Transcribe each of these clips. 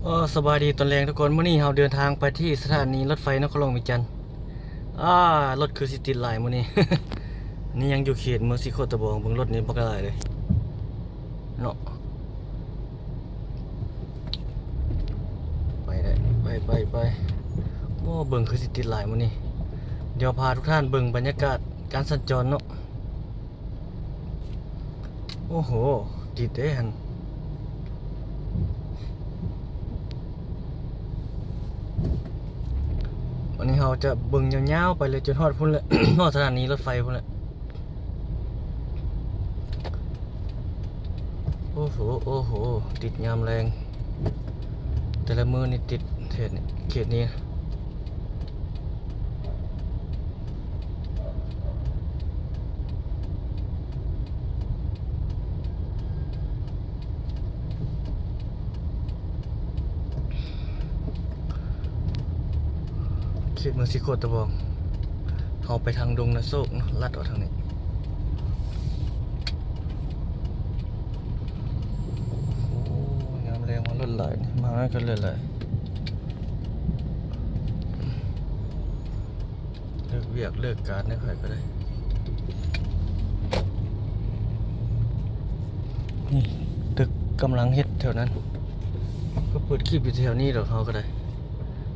ໂອ້ ສະບາຍດີຕອນແລງທຸກຄົນ, ມື້ນີ້ເຮົາເດີນທາງໄປທີ່ສະຖານີລົດໄຟນະຄອນຫຼວງວຽງຈັນ. ອາ ລົດຄືຊິຕິດຫຼາຍມື້ນີ້. ນີ້ຍັງຢູ່ເຂດເມືອງສີໂຄດຕະບອງ, ເບິ່ງລົດນີ້ບັກຫຼາຍເລີຍເນາະ. ໄປໄດ້ ໄປ ໄປ ໄປ. ໂອ້ ເບິ່ງຄືຊິຕິດຫຼາຍມື້ນີ້. ດຽວພາທຸກທ່ານເບິ່ງບັນຍາກາດການສັນຈອນເນາະ. ໂອ້ໂຫ ຕິດເດ້ຫັ້ນ. ອັນນີ້ເຮົາຈະເບິ່ງຍາວໆໄປເລີຍ ຈົນຮອດພຸ້ນແຫຼະ ຮອດສະຖານີລົດໄຟພຸ້ນແຫຼະ. ໂອ້ໂຫ ໂອ້ໂຫ ຕິດຍາມແລງ. ແຕ່ລະມື້ນີ້ຕິດເຂດນີ້ ເຂດນີ້. ເຂດເມືອງສີໂຄດຕະບອງ, ເຮົາໄປທາງດົງນາໂຊກເນາະ, ລັດອອກທາງນີ້. ໂອ້ ຍາມແລງມາລົດຫຼາຍ, ມານັ້ນກໍເລີຍຫຼາຍ. ເລີກວຽກເລີກການໃຫ້ໃຜກໍໄດ້. ນີ້ຕຶກກຳລັງເຮັດແຖວນັ້ນ, ກໍເປີດຄລິບຢູ່ແຖວນີ້ດອກເຮົາກໍໄດ້,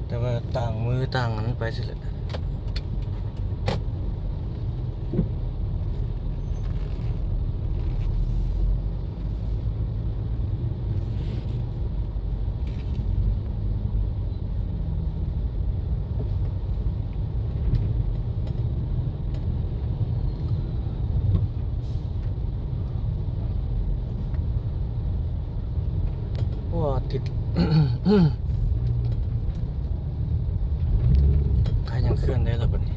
ແຕ່ວ່າຕ່າງມື້ຕ່າງອັນນັ້ນໄປຊີ້ແຫຼະ. ໂອ້ ອາທິດ ໃກ້ຍັງເຄື່ອນໄດ້ແລ້ວບັດນີ້.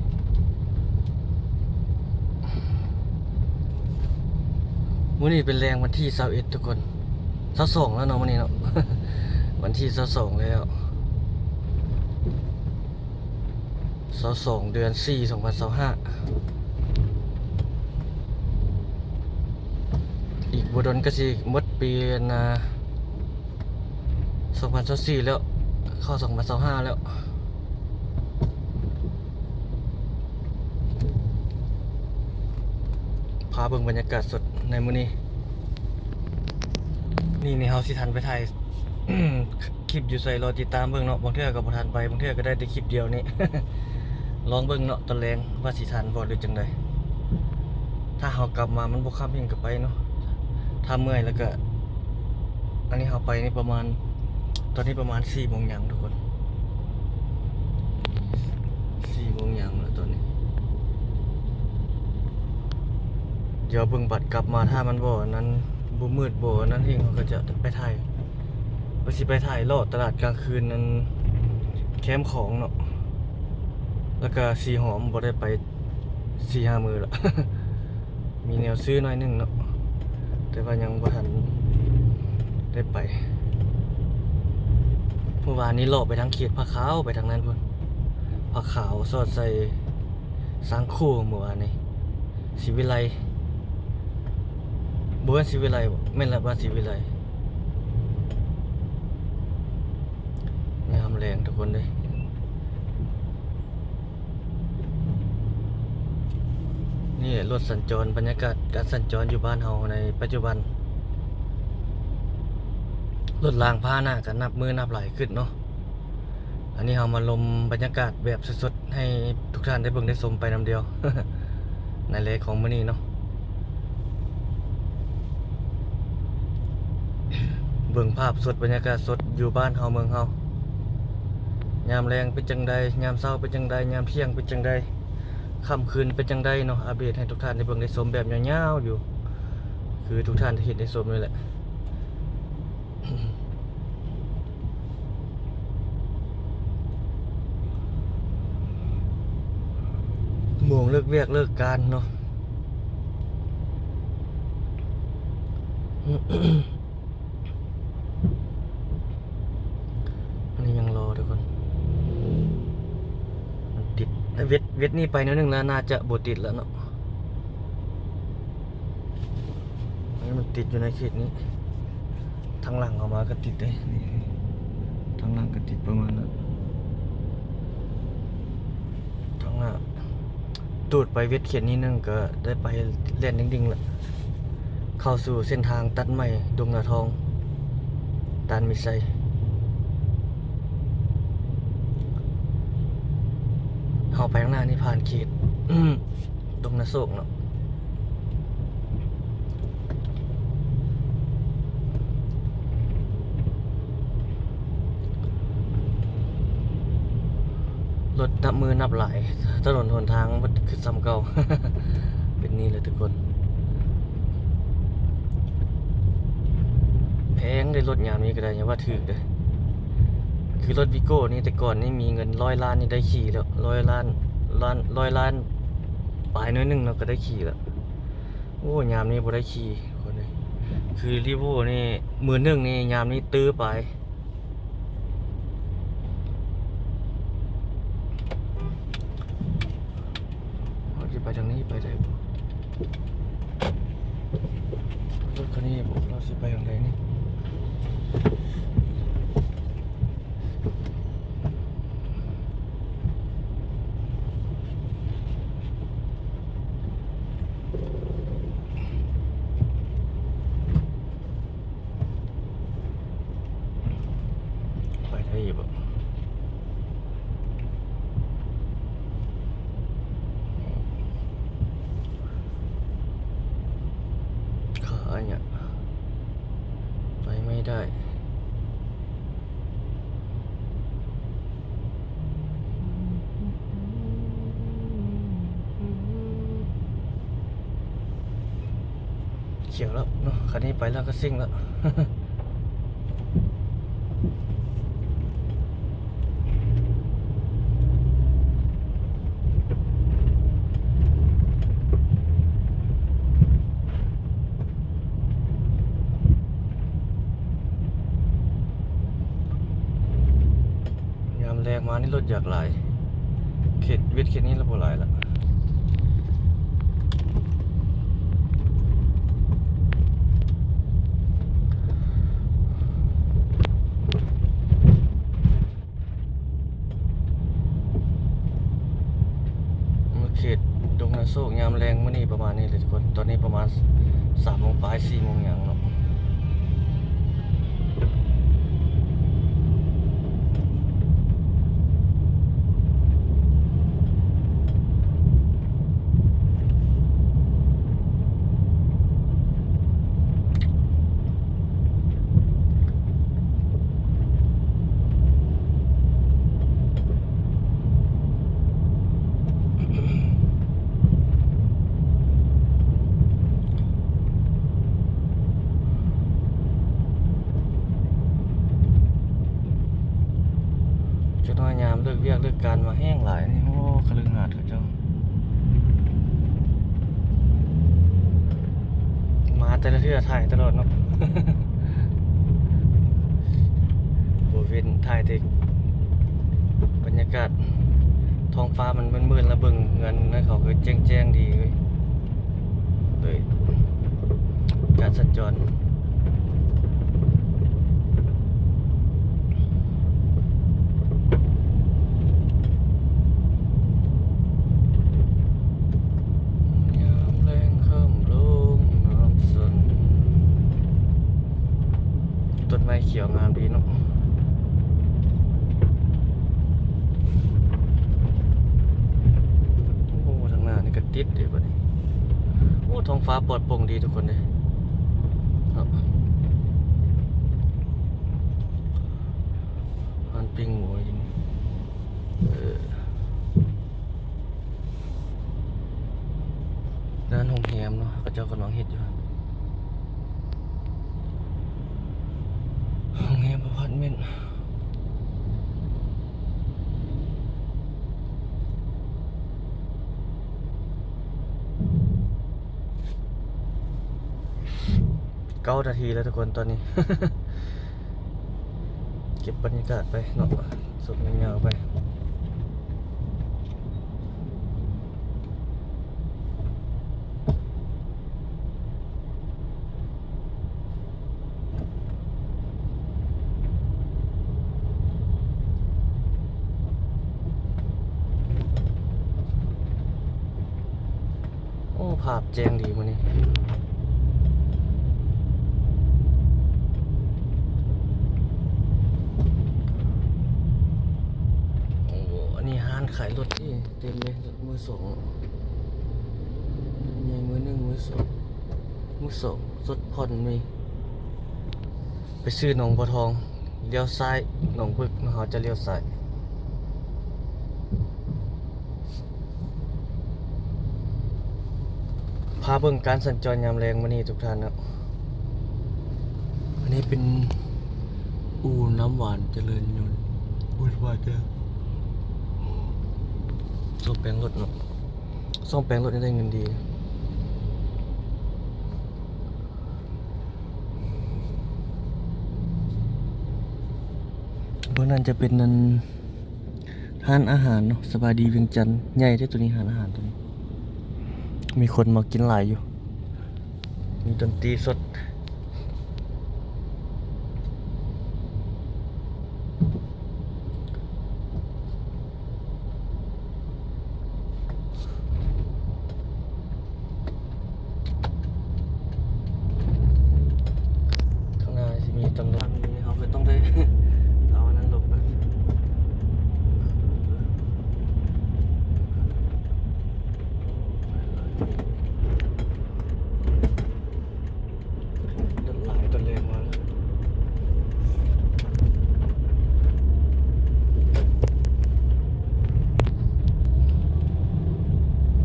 ມື້ນີ້ເປັນແລງວັນທີຊາວເອັດທຸກຄົນ, ຊາວສອງແລ້ວເນາະ ມື້ນີ້ເນາະ, ວັນທີຊາວສອງແລ້ວ, ຊາວສອງ ເດືອນສີ່ ສອງພັນຊາວຫ້າ. ອີກບໍ່ດົນກໍຊິໝົດປີ ອັນນ່າ ສອງພັນຊາວສີ່ແລ້ວ, ເຂົ້າສອງພັນຊາວຫ້າແລ້ວ. ພາເບິ່ງບັນຍາກາດສົດໃນມື້ນີ້. ນີ້ ນີ້ເຮົາຊິທັນໄປຖ່າຍຄລິບຢູ່ໃສ ລໍຕິດຕາມເບິ່ງເນາະ, ບາງເທື່ອກໍບໍ່ທັນໄປ, ບາງເທື່ອກໍໄດ້ແຕ່ຄລິບດຽວນີ້. ລອງເບິ່ງເນາະ ຕອນແລງວ່າຊິທັນບໍ່ ຫຼືຈັ່ງໃດ. ຖ້າເຮົາກັບມາມັນບໍ່ຄ່ຳແຮງກໍໄປເນາະ, ຖ້າເມື່ອຍແລ້ວກໍ ອັນນີ້ເຮົາໄປນີ້ປະມານ ຕອນນີ້ປະມານສີ່ໂມງຫຍັງທຸກຄົນ, ສີ່ໂມງຫຍັງແລ້ວຕອນນີ້. ດຽວເບິ່ງບັດກັບມາ ຖ້າມັນບໍ່ອັນນັ້ນ ບໍ່ມືດບໍ່ອັນນັ້ນແຮງ ເຮົາກໍຈະໄປຖ່າຍ ວ່າຊິໄປຖ່າຍເລາະຕະຫຼາດກາງຄືນນັ້ນ ແຄມຂອງເນາະ, ແລ້ວກະສີຫອມບໍ່ໄດ້ໄປສີ່ຫ້າມື້ລະ, ມີແນວຊື້ໜ້ອຍໜຶ່ງເນາະ ແຕ່ວ່າຍັງບໍ່ທັນໄດ້ໄປ. ມື້ວານນີ້ເລາະໄປທາງເຂດຜາຂາວ ໄປທາງນັ້ນພຸ້ນ, ຜາຂາວສອດໃສ່ ຊ້າງໂຄ້ ມື້ວານນີ້ ສີວິໄລ ບໍ່ແມ່ນສີວິໄລບໍ? ແມ່ນລະ ບ້ານສີວິໄລ. ຍາມແລງທຸກຄົນເດ້, ນີ້ລົດສັນຈອນ, ບັນຍາກາດການສັນຈອນຢູ່ບ້ານເຮົາໃນປັດຈຸບັນ, ລົດລາງພາຫະນະກໍນັບມື້ນັບຫຼາຍຂຶ້ນເນາະ. ອັນນີ້ເຮົາມາລົມບັນຍາກາດແບບສົດໆ ໃຫ້ທຸກທ່ານໄດ້ເບິ່ງໄດ້ຊົມໄປນຳດຽວ ໃນແລກຂອງມື້ນີ້ເນາະ. ເບິ່ງພາບສົດ ບັນຍາກາດສົດຢູ່ບ້ານເຮົາເມືອງເຮົາ, ຍາມແລງເປັນຈັ່ງໃດ, ຍາມເຊົ້າເປັນຈັ່ງໃດ, ຍາມທ່ຽງເປັນຈັ່ງໃດ, ຄ່ຳຄືນເປັນຈັ່ງໃດເນາະ, ອັບເດດໃຫ້ທຸກທ່ານໄດ້ເບິ່ງໄດ້ຊົມແບບຍາວໆຢູ່ ຄືທຸກທ່ານໄດ້ເຫັນໄດ້ຊົມນີ້ແຫຼະ. ໂມງເລີກວຽກເລີກການເນາະ. ອັນນີ້ຍັງລໍທຸກຄົນ, ມັນຕິດ ແຕ່ເວັດ ເວັດນີ້ໄປໜ້ອຍໜຶ່ງແລ້ວ ໜ້າຈະບໍ່ຕິດແລ້ວເນາະ. ອັນນີ້ມັນຕິດຢູ່ໃນເຂດນີ້, ທາງຫຼັງເອົາມາກໍຕິດເດ້. ນີ້ ທາງຫຼັງກໍຕິດປະມານນັ້ນ. ທາງໜ້າ ຕູດໄປເວດເຂດນີ້ໜຶ່ງ ກໍໄດ້ໄປແລ່ນດິ້ງໆ ລະ ເຂົ້າສູ່ເສັ້ນທາງຕັດໃໝ່ດົງນາທອງ ຕານມີໄຊ. ເຮົາໄປທາງໜ້ານີ້ຜ່ານເຂດ ດົງນາໂຊກເນາະ. ລົດນັບມື້ນັບຫຼາຍ ຖະໜົນຫົນທາງມັນຄືສ່ຳເກົ່າ ເປັນນີ້ແຫຼະທຸກຄົນ. ແພງເດ້ ລົດຍາມນີ້ກໍໄດ້ ຢ່າວ່າຖືກເດ້. ຄືລົດວີໂກ້ນີ້ ແຕ່ກ່ອນນີ້ມີເງິນຮ້ອຍລ້ານນີ້ໄດ້ຂີ່ແລ້ວ ຮ້ອຍລ້ານ ລ້ານ ຮ້ອຍລ້ານປາຍໜ້ອຍໜຶ່ງເນາະ ກໍໄດ້ຂີ່ແລ້ວ. ໂອ້ ຍາມນີ້ບໍ່ໄດ້ຂີ່ຄົນເອີຍ. ຄືຣີໂວ້ນີ້ ໝື່ນໜຶ່ງນີ້ ຍາມນີ້ຕື້ປາຍ. ເຮົາຊິໄປທາງນີ້ໄປໄດ້ບໍ່? ລົດຄັນນີ້ບໍ່ ເຮົາຊິໄປທາງໃດນີ້? ໄປໄດ້ຢູ່ບໍ່? ຂາຫຍັງ ໄປໄມ່ໄດ້. ຂຽວແລ້ວເນາະ ຄັນນີ້ໄປແລ້ວກໍເສັງແລ້ວ. ຍາມແລງມານີ້ລົດຢາກຫຼາຍ ເຂດເວດເຂດນີ້ລະບໍ່ຫຼາຍລະ. ເຂດດົງນາໂຊກຍາມແລງມື້ນີ້ປະມານນີ້ແຫຼະທຸກຄົນ. ຕອນນີ້ປະມານສາມໂມງປາຍ ສີ່ໂມງຫຍັງເນາະ. ຈັກໜ້ອຍຍາມເລີກວຽກເລີກການມາແຮງຫຼາຍນີ້ ໂອ້ ຄະລຶງຫາດເຂົາເຈົ້າ ມາແຕ່ລະເທື່ອຖ່າຍຕະຫຼອດເນາະ ບໍ່ເວັ້ນ ຖ່າຍແຕ່ບັນຍາກາດ ທ້ອງຟ້າມັນມືດໆ ລະເບິ່ງເຮືອນເຂົາຄືແຈ້ງໆ ດີເລີຍ. ໂດຍການສັນຈອນ ຍາມແລງຄ່ຳລົງນ້ຳສັ່ນ ຕົ້ນໄມ້ຂຽວງາມດີເນາະ. ໂອ້ ທາງໜ້ານີ້ກໍຕິດເດ້ບັດນີ້. ໂອ້ ທ້ອງຟ້າປອດໂປ່ງດີທຸກຄົນເດ້ເນາະ. ຮ້ານປີ້ງໝູຢູ່ນີ້ ເອີ ຮ້ານໂຮງແຮມເນາະ ເຂົາເຈົ້າກຳລັງເຮັດຢູ່ ໂຮງແຮມອາພາດເມັນ. ເກົ້ານາທີແລ້ວທຸກຄົນ ຕອນນີ້ ເກັບບັນຍາກາດໄປເນາະ ສົດຍາວໆໄປ. ໂ ພາບແຈ້ງດີມື້ນີ້. ໂອ້ ອັນນີ້ຮ້ານຂາຍລົດນີ້ເຕັມເລີຍ, ມືສອງ ໃຫຍ່ມືໜຶ່ງ ມືສອງ ມືສອງ ສົດຜ່ອນມີ. ໄປຊື່ໜອງບົວທອງ ລ້ຽວຊ້າຍ ໜອງບຶກ ເຮົາຈະລ້ຽວຊ້າຍ. ພາເບິ່ງການສັນຈອນຍາມແລງມື້ນີ້ທຸກທ່ານເນາະ. ອັນນີ້ເປັນອູ່ນ້ຳຫວານຈະເລີນຍົນ ອູ່ນ້ຳຫວານຈະ ສ້ອມແປງລົດເນາະ, ສ້ອມແປງລົດນີ້ໄດ້ເງິນດີ. ເບື້ອງນັ້ນຈະເປັນ ອັນ ຮ້ານອາຫານເນາະ, ສະບາຍດີວຽງຈັນ ໃຫຍ່ເດ້ໂຕນີ້, ຮ້ານອາຫານໂຕນີ້ ມີຄົນມາກິນຫຼາຍຢູ່, ມີດົນຕີສົດ. ຂ້າງໜ້າຊິມີຕຳຫຼວດ ເຮົາກໍຕ້ອງໄດ້ເອົາອັນນັ້ນລົງນະ. ລົດຫຼາຍຕອນແລງມາແລ້ວ.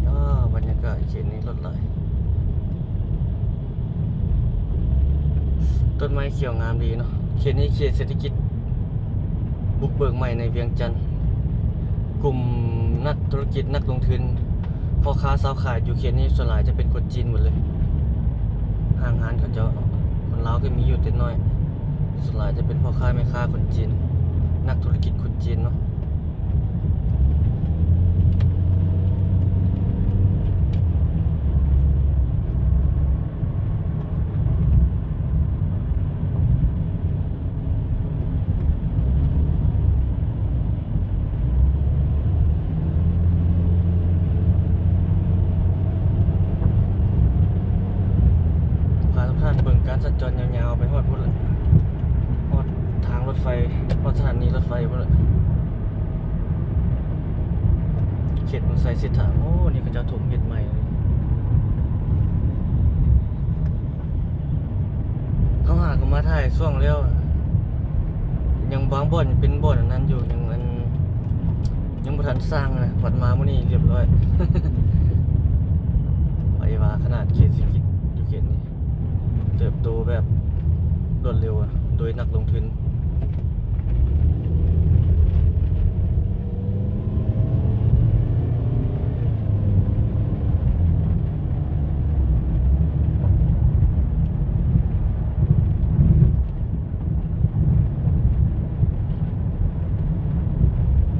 ອ້າ ບັນຍາກາດເຂດນີ້ລົດຫຼາຍ, ຕົ້ນໄມ້ຂຽວງາມດີເນາະ. ເຂດນີ້ເຂດເສດຖະກິດ ບຸກເບີກໃໝ່ໃນວຽງຈັນ. ກຸ່ມນັກທຸລະກິດ ນັກລົງທຶນ ພໍ່ຄ້າຊາວຂາຍຢູ່ເຂດນີ້ສ່ວນຫຼາຍຈະເປັນຄົນຈີນໝົດເລີຍ. ຫ້າງຮ້ານເຂົາເຈົ້າ ຄົນລາວກໍມີຢູ່ເລັກນ້ອຍ, ສ່ວນຫຼາຍຈະເປັນພໍ່ຄ້າແມ່ຄ້າຄົນຈີນ, ນັກທຸລະກິດຄົນຈີນເນາະ. ພາທຸກທ່ານເບິ່ງການສັນຈອນຍາວໆ ໄປຮອດພຸ້ນລະ, ຮອດທາງລົດໄຟ, ຮອດສະຖານີລົດໄຟພຸ້ນລະ. ເຂດເມືອງໄຊເສດຖາ. ໂອ້ ນີ້ເຂົາເຈົ້າຖົມເຮັດໃໝ່. ເຮົາຫາກໍມາຖ່າຍຊ່ວງແລ້ວ, ຍັງບາງບ່ອນຍັງເປັນບ່ອນອັນນັ້ນຢູ່, ຍັງ ອັນ ຍັງບໍ່ທັນສ້າງນະ, ພັດມາມື້ນີ້ລຽບຮ້ອຍ. ໄປວ່າຂະໜາດເຂດເສດຖະກິດຢູ່ເຂດນີ້ ເຕີບໂຕແບບລວດເລັວ ໂດຍນັກລົງທຶນ.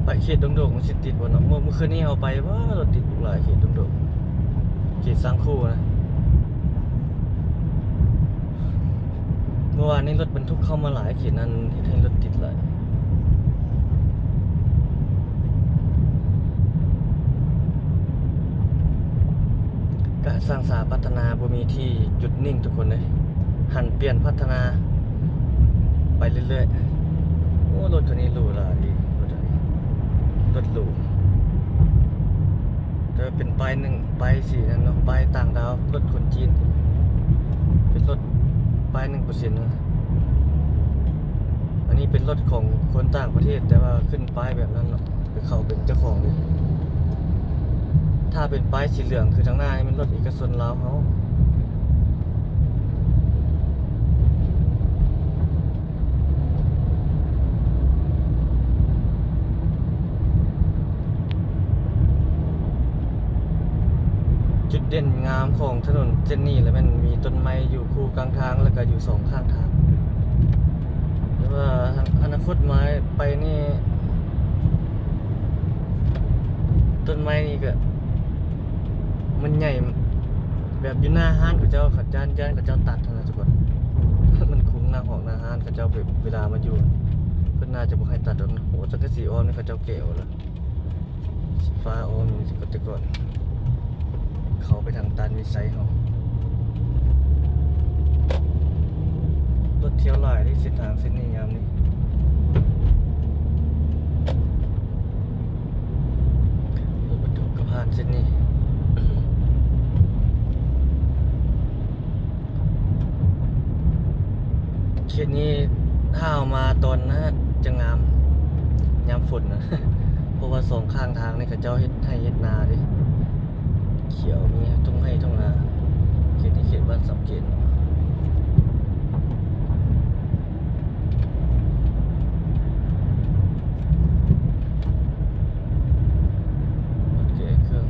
ໄປເຂດດົງໂດກມັນຊິຕິດບໍ່ເນາະ? ເມື່ອ ເມື່ອຄືນນີ້ເຮົາໄປ ວ້າ ລົດຕິດຫຼາຍ ເຂດດົງໂດກ ເຂດຊ້າງໂຄນະ. ເມື່ອວານນີ້ລົດບັນທຸກເຂົ້າມາຫຼາຍ ເຂດນັ້ນເຮັດໃຫ້ລົດຕິດຫຼາຍ. ການສ້າງສາພັດທະນາບໍ່ມີທີ່ຢຸດນິ່ງທຸກຄົນເອີຍ, ຫັນປ່ຽນພັດທະນາໄປເລື້ອຍໆ. ໂອ້ ລົດຄັນນີ້ຫຼູຫຼາດີ, ລົດ ລົດຫຼູ. ແຕ່ວ່າເປັນປ້າຍໜຶ່ງ ປ້າຍສີນັ້ນເນາະ, ປ້າຍຕ່າງດ້າວ, ລົດຄົນຈີນ, ເປັນລົດປ້າຍໜຶ່ງເປີເຊັນນະ. ອັນນີ້ເປັນລົດຂອງຄົນຕ່າງປະເທດ ແຕ່ວ່າຂຶ້ນປ້າຍແບບນັ້ນເນາະ, ຄືເຂົາເປັນເຈົ້າຂອງເລີຍ. ຖ້າເປັນປ້າຍສີເຫຼືອງຄືທາງໜ້ານີ້ແມ່ນລົດເອກະຊົນລາວເຮົາ. ຈຸດເດັ່ນງາມຂອງຖະໜົນເສັ້ນນີ້ລະແມ່ນມີຕົ້ນໄມ້ຢູ່ຄູ່ກາງທາງ ແລ້ວກະຢູ່ສອງຂ້າງທາງ. ແຕ່ວ່າອະນາຄົດມາໄປນີ້ ຕົ້ນໄມ້ນີ້ກະມັນໃຫຍ່ ແບບຢູ່ໜ້າຮ້ານເຂົາເຈົ້າ ຢ້ານ ຢ້ານເຂົາເຈົ້າຕັດຫັ້ນນະທຸກຄົນ. ມັນຄຸງໜ້າຫ້ອງໜ້າຮ້ານເຂົາເຈົ້າ ແບບເວລາມາຢູ່ ເພິ່ນໜ້າຈະບໍ່ໃຫ້ຕັດດອກ. ໂອ້ ສັງກະສີອ້ອມນີ້ເຂົາເຈົ້າແກະອອກລະ ຟ້າອ້ອມນີ້ແຕ່ກ່ອນ. ເຂົ້າໄປທາງຕານວິໄຊເຮົາ. ລົດທ່ຽວຫຼາຍເດ້ເສັ້ນທາງເສັ້ນນີ້ຍາມນີ້. ລົດບັນທຸກກໍຜ່ານເສັ້ນນີ້. ເຂດນີ້ຖ້າເຮົາມາຕອນນັ້ນຈະງາມ ຍາມຝົນນະ ເພາະວ່າສອງຂ້າງທາງນີ້ເຂົາເຈົ້າເຮັດໄຮ່ເຮັດນາເດ້ ຂຽວ ມີທົ່ງໄຮ່ທົ່ງນາ. ເຂດນີ້ເຂດບ້ານສຳເກດເນາະ. ແກ້ເຄື່ອງ.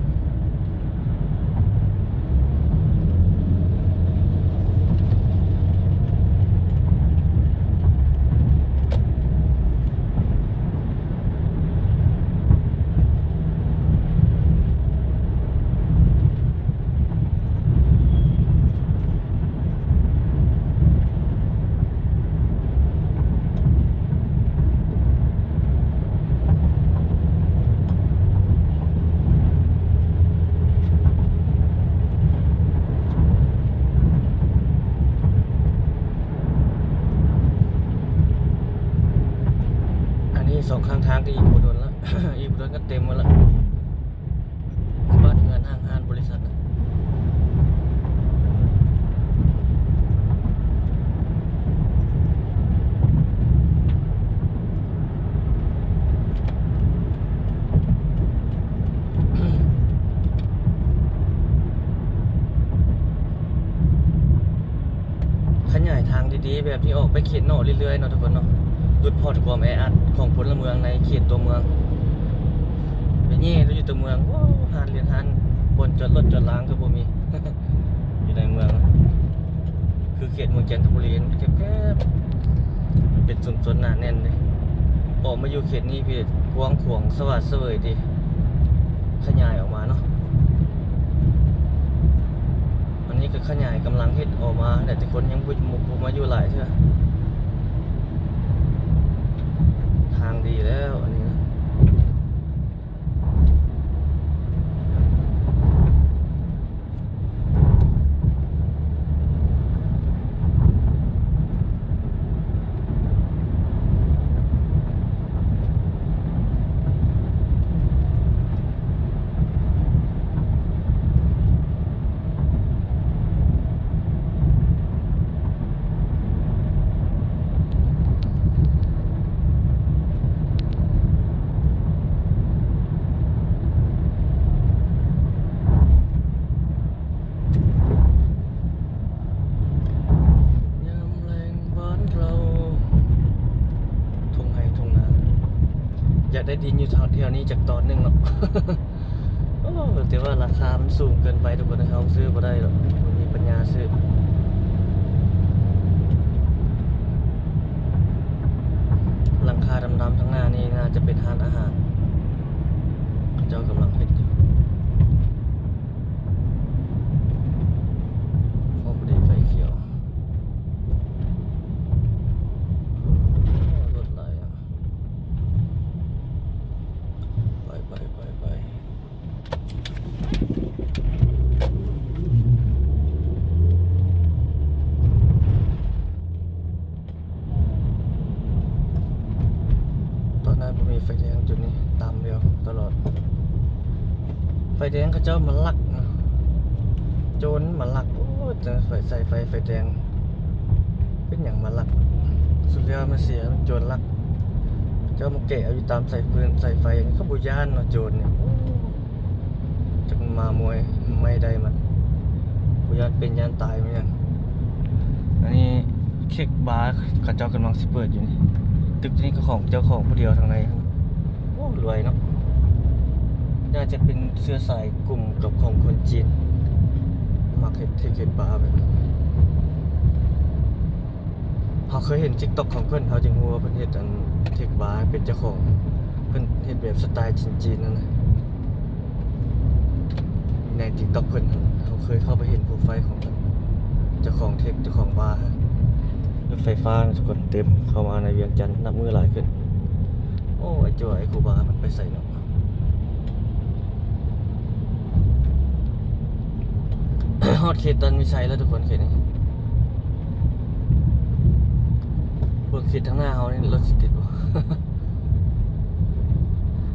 ອັນນີ້ສອງຂ້າງທາງກໍອີກບໍ່ດົນລະ ອີກບໍ່ດົນກໍເຕັມໝົດລະ. ບ້ານເຮືອນຫ້າງຮ້ານບໍລິສັດນະ. ຂະຫຍາຍທາງດີໆແບບນີ້ອອກໄປເຂດນອກເລື້ອຍໆເນາະທຸກຄົນເນາະ, ຫຼຸດຜ່ອນຄວາມແອອັດຂອງພົນລະເມືອງໃນເຂດຕົວເມືອງ. ໄປແຍ່ຢູ່ຕົວເມືອງ ໂອ້ ຮ້ານເຮືອນຮ້ານ ບ່ອນຈອດລົດຈອດລາກໍບໍ່ມີ ຢູ່ໃນເມືອງ. ຄືເຂດເມືອງຈັນທະບູລີແຄບໆ ມັນເປັນຊຸມຊົນໜາແໜ້ນເດ້. ອອກມາຢູ່ເຂດນີ້ພີ້ກວ້າງຂວາງສະຫວາດສະເຫວີຍດີ ຂະຫຍາຍອອກມາເນາະ. ອັນນີ້ກໍຂະຫຍາຍກຳລັງເຮັດອອກມາແຫຼະ ແຕ່ຄົນຍັງບໍ່ ບໍ່ ບໍ່ມາຢູ່ຫຼາຍເທື່ອ. ທາງດີແລ້ວອັນນີ້ນະ. ຍາມແລງບ້ານເຮົາ ທົ່ງໄຮ່ທົ່ງນາ ຢາກໄດ້ດິນຢູ່ແຖວນີ້ຈັກຕອນໜຶ່ງເນາະ. ໂອ້ ແຕ່ວ່າລາຄາມັນສູງເກີນໄປທຸກຄົນ ເຮົາຊື້ບໍ່ໄດ້ດອກ ບໍ່ມີປັນຍາຊື້. ຫຼັງຄາດຳໆທາງໜ້ານີ້ໜ້າຈະເປັນຮ້ານອາຫານ ເຂົາເຈົ້າກຳລັງເຮັດຢູ່. ໂອ້ ພໍດີໄຟຂຽວ. ໂອ້ ລົດຫຼາຍອະ. ໄປ ໄປ ໄປ ໄປ. ຕອນນັ້ນບໍ່ມີໄຟແດງ ຈຸດນີ້ຕາມດຽວຕະຫຼອດ. ໄຟແດງເຂົາເຈົ້າມາລັກນະ ໂຈນມາລັກ. ໂອ້ຍ ແຕ່ໄຟ ສາຍໄຟ ໄຟແດງ ເປັນຫຍັງມາລັກ? ສຸດແລ້ວມາເສຍໂຈນລັກ. ເຈົ້າມາແກະເອົາຢູ່ຕາມສາຍຟືນສາຍໄຟ ນີ້ເຂົາບໍ່ຢ້ານເນາະ ໂຈນນີ້. ໂອ້ ຈັກມາມວຍໄມ້ໃດມັນ ບໍ່ຢ້ານເປັນຢ້ານຕາຍແມ່ນຫຍັງ. ອັນນີ້ເຄັກບາເຂົາເຈົ້າກຳລັງຊິເປີດຢູ່ນີ້. ຕຶກນີ້ກໍຂອງເຈົ້າຂອງຜູ້ດຽວທາງໃນ. ໂອ້ ລວຍເນາະ. ໜ້າຈະເປັນເຊື້ອສາຍກຸ່ມກັບຂອງຄົນຈີນ ມັກເຮັດເຄັກເຮັດບາແບບ ເຮົາເຄີຍເຫັນຕິກຕັອກຂອງເພິ່ນ ເຮົາຈຶ່ງຮູ້ວ່າເພິ່ນເຮັດອັນເຄັກບາເປັນເຈົ້າຂອງ ເພິ່ນເຮັດແບບສະໄຕຈີນໆນັ້ນນະ. ໃນຕິກຕັອກເພິ່ນ ເຮົາເຄີຍເຂົ້າໄປເຫັນໂປຣໄຟຂອງເພິ່ນ ເຈົ້າຂອງເຄັກ ເຈົ້າຂອງບາ. ລົດໄຟຟ້າທຸກຄົນ ເຕັມເຂົ້າມາໃນວຽງຈັນ ນັບມື້ຫຼາຍຂຶ້ນ. ໂອ້ ໄອ້ຈົວ ໄອ້ຄູບາ ມັນໄປໃສເນາະ? ໂອ້ ຮອດເຂດຕັນວິໄຊແລ້ວທຸກຄົນ ເຂດນີ້ ເບິ່ງເຂດທາງໜ້າເຮົານີ້ ລົດຊິຕິດບໍ່?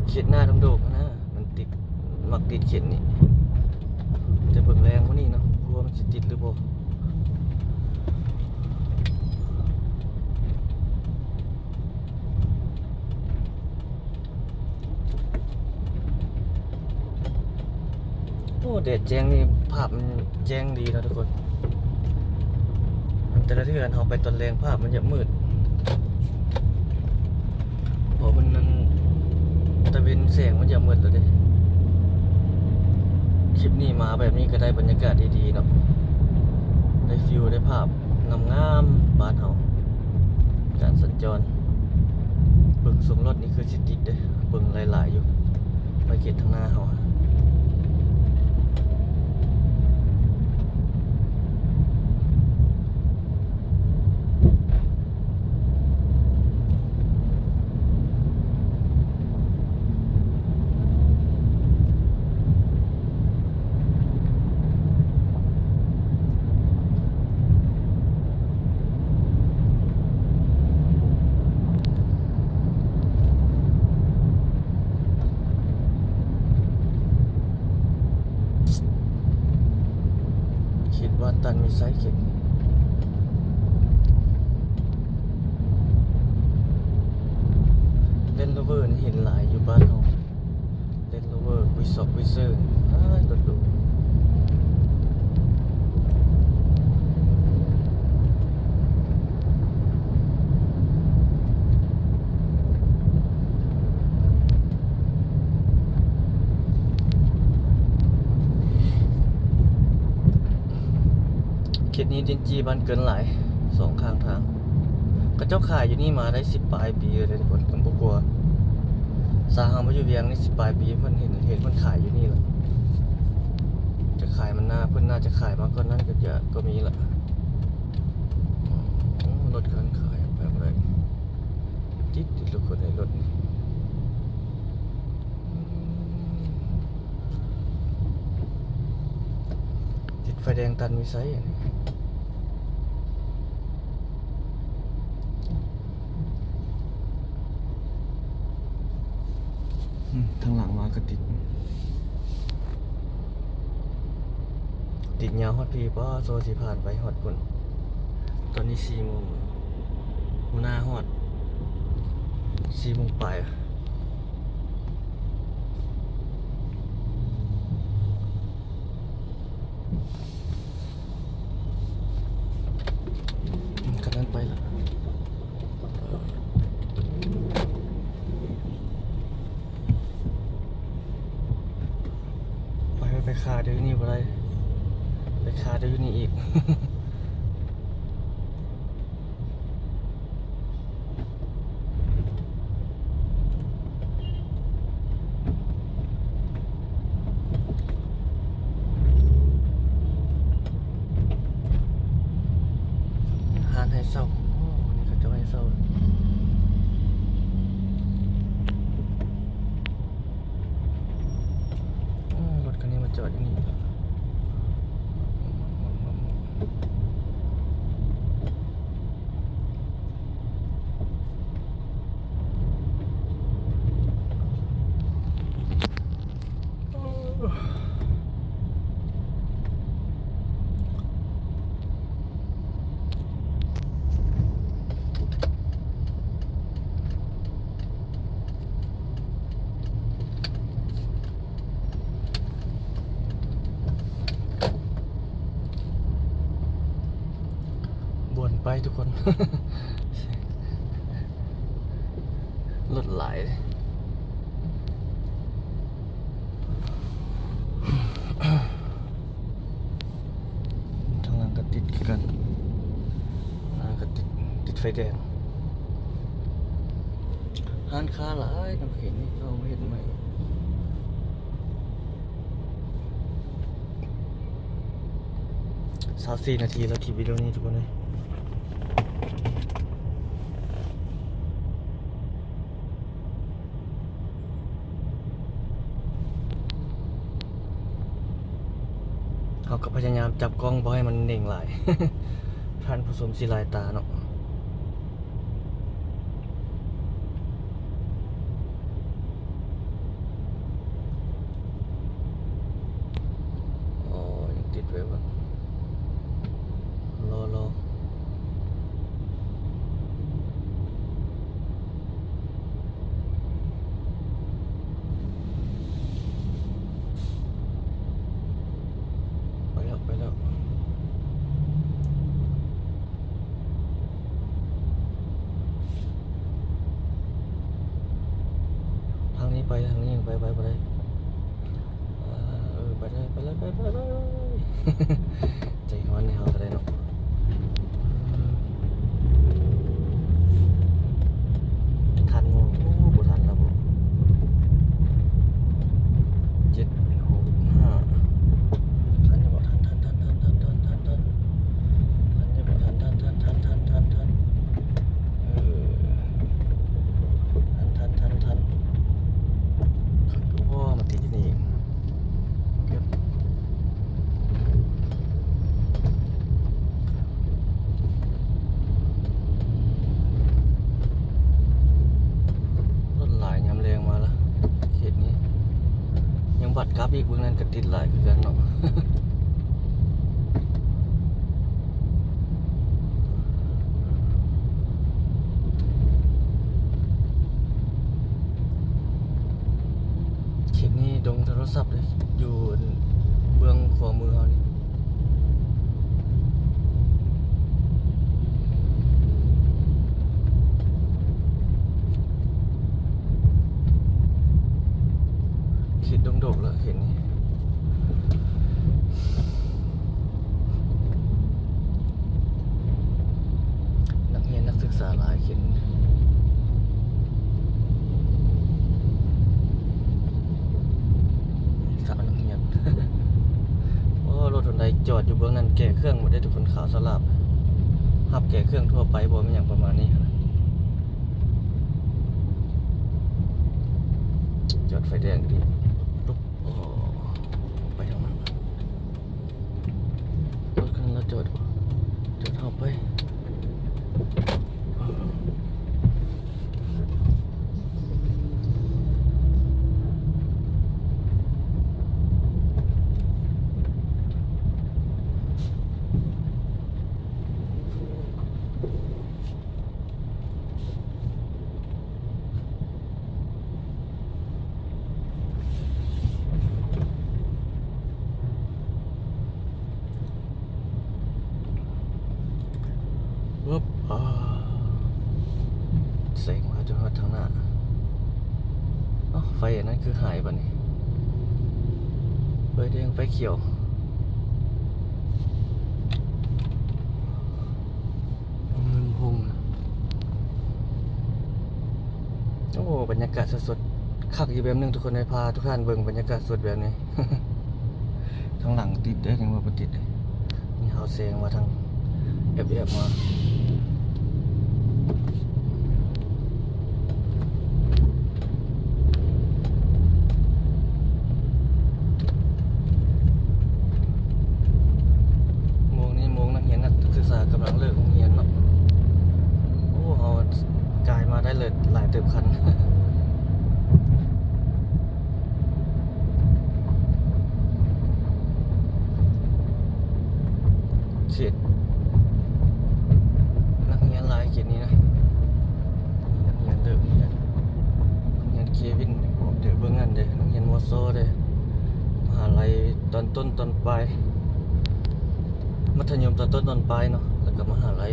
ເຂດໜ້າດົງໂດກຫັ້ນນະ ມັນຕິດ ມັກຕິດເຂດນີ້ ແຕ່ເບິ່ງແລງມື້ນີ້ເນາະ ບໍ່ຮູ້ວ່າມັນຊິຕິດຫຼືບໍ່. ໂອ້ ແດດແຈ້ງນີ້ ພາບມັນແຈ້ງດີເນາະທຸກຄົນ. ອັນແຕ່ລະເທື່ອເຮົາໄປຕອນແລງ ພາບມັນຈະມືດ ເພາະມັນ ມັນຕາເວັນ ແສງມັນຈະໝົດແລ້ວເດ້. ຄລິບນີ້ມາແບບນີ້ກໍໄດ້ບັນຍາກາດດີໆເນາະ ໄດ້ຟີວ ໄດ້ພາບງາມໆ ບ້ານເຮົາ ການສັນຈອນ. ເບິ່ງຊົງລົດນີ້ຄືຊິຕິດເດ້ ເບິ່ງຫຼາຍໆຢູ່ ໄປເຂດທາງໜ້າເຮົາ. ຄິດວ່າຕັນມີໄຊເຂັມ Land Rover ນີ້ເຫັນຫຼາຍຢູ່ບ້ານເຮົາ Land Rover ວິຊອກ ວິເຊີ ຫຼາຍ ລົດຫຼູ. ເຂດນີ້ດິນຈີ່ບ້ານເກີນຫຼາຍ ສອງຂ້າງທາງ. ເຂົາເຈົ້າຂາຍຢູ່ນີ້ມາໄດ້ສິບປາຍປີແລ້ວເດ້ທຸກຄົນ ມັນບໍ່ກວ່າ. ສາເຮົາມາຢູ່ວຽງນີ້ສິບປາຍປີ ເພິ່ນເຫັນ ເຫັນເພິ່ນຂາຍຢູ່ນີ້ລະ. ຈະຂາຍມານາ ເພິ່ນໜ້າຈະຂາຍມາກ່ອນນັ້ນກໍຈະ ກໍມີລະ. ໂອ້ ລົດກຳລັງຂາຍ ໄປບໍ່ໄດ້ ຕິດ ຕິດທຸກຄົນໃນລົດນີ້. ຕິດໄຟແດງຕັນວິໄຊອັນນີ້. ອືມ ທາງຫຼັງມາກໍຕິດ ຕິດຍາວຮອດພີ້ ປ້າ ໂຊຊິຜ່ານໄປຮອດພຸ້ນ. ຕອນນີ້ສີ່ໂມງ ຫົວໜ້າຮອດສີ່ໂມງປາຍ. ຄັນນັ້ນໄປລະ ໄປ ໄປຄາດຢູ່ນີ້ບໍ່ໄດ້ ໄປຄາດຢູ່ນີ້ອີກ. ຮ້ານໃຫ້ເຊົ່າ ໂອ້ ນີ້ເຂົາເຈົ້າໃຫ້ເຊົ່າ. ໂອ້ ລົດຄັນນີ້ມາຈອດຢູ່ນີ້. ບ່ອນໄປທຸກຄົນ ລົດຫຼາຍ. ທາງຫຼັງກໍຕິດຄືກັນ ທາງຫຼັງກໍຕິດ ຕິດໄຟແດງ. ຮ້ານຄ້າຫຼາຍນຳເຂດນີ້ ເຂົາເຮັດໃໝ່. ຊາວສີ່ນາທີແລ້ວ ຄລິບວິດີໂອນີ້ທຸກຄົນເອີຍ. ເຮົ ເຮົາກໍພະຍາຍາມຈັບກ້ອງບໍ່ໃຫ້ມັນເໜັງຫຼາຍ ທ່ານຜູ້ຊົມຊິລາຍຕາເນາະ. ໂອ້ ຍັງຕິດໄວ້ບໍ່? ລໍ ລໍ ໄປແລ້ວ ໄປແລ້ວ. ທາງນີ້ໄປ ທາງນີ້ໄປ ໄປບໍ່ໄດ້. ເອີ ໄປໄດ້ ໄປເລີຍ ໄປ ໄປ ໄປ ໄປ. ໃຈຮ້ອນແນວເຮົາກໍໄດ້ເນາະ. ທັນບໍ່? ໂອ້ ບໍ່ທັນແລ້ວບໍ່. ເຈັດ ຫົກ ຫ້າ ທັນຢູ່ບໍ່? ທັນ ທັນ ທັນ ທັນ ທັນ ທັນ ທັນ ທັນ ທັນ ເອີ ທັນ ທັນ ທັນ ທັນ. ໂອ້ ມາຕິດຢູ່ນີ້ອີກ. ລົດຫຼາຍຍາມແລງມາລະ ເຂດນີ້. ຍັງບັດກັບອີກ ເບິ່ງນັ້ນກໍຕິດຫຼາຍຄືກັນເນາະ. ເຂດນີ້ດົງໂທລະສັບເດ້ ຢູ່ເບື້ອງຂວາມືເຮົານີ້. ເຂດດົງໂດກລະເຂດນີ້. ນັກຮຽນນັກສຶກສາຫຼາຍຂຶ້ນ ສາວນັກຮຽນ. ໂອ້ ລົດຫົນໃດຈອດຢູ່ເບື້ອງນັ້ນ ແກະເຄື່ອງໝົດເດ້ທຸກຄົນ. ຂາວສະຫຼາບ ຮັບແກະເຄື່ອງທົ່ວໄປບໍ່ ແມ່ນຫຍັງປະມານນີ້ຫັ້ນນະ. ຈອດໄຟແດງດີ. ໂອ້ ໄປທາງນັ້ນ. ລົດຄັນລະຈອດ ຈອດເຮົາໄປ. ວຶບ ອາ ແຊງມາຈົນຮອດທາງໜ້າ. ເອົ້າ ໄຟອັນນັ້ນຄືຫາຍບາດນີ້ ໄຟແດງໄຟຂຽວ. ເມືອງຫົງ. ໂອ້ ບັນຍາກາດສົດໆ ຄັກອີກແບບໜຶ່ງທຸກຄົນເອີຍ. ພາທຸກທ່ານເບິ່ງບັນຍາກາດສົດແບບນີ້. ທາງຫຼັງຕິດເດ້ ຍັງວ່າບໍ່ຕິດເດ້. ນີ້ເຮົາແຊງມາທາງແອບໆມາ. ໂມງນີ້ໂມງນັກຮຽນນັກສຶກສາກຳລັງເລີກໂຮງຮຽນເນາະ. ໂອ້ ເຮົາກາຍມາໄດ້ເລີຍຫຼາຍເຕີບຄັນ. ເຂດນັກຮຽນຫຼາຍເຂດນີ້ນະ. ມີນັກຮຽນເດີ ນັກຮຽນ ນັກຮຽນເຄວິນ ອອກແຕ່ເບື້ອງນັ້ນເດ້ ນັກຮຽນ ມຊ ເດ້ ມະຫາໄລຕອນຕົ້ນຕອນປາຍ ມັດທະຍົມຕອນຕົ້ນຕອນປາຍເນາະ ແລ້ວກໍມະຫາໄລ.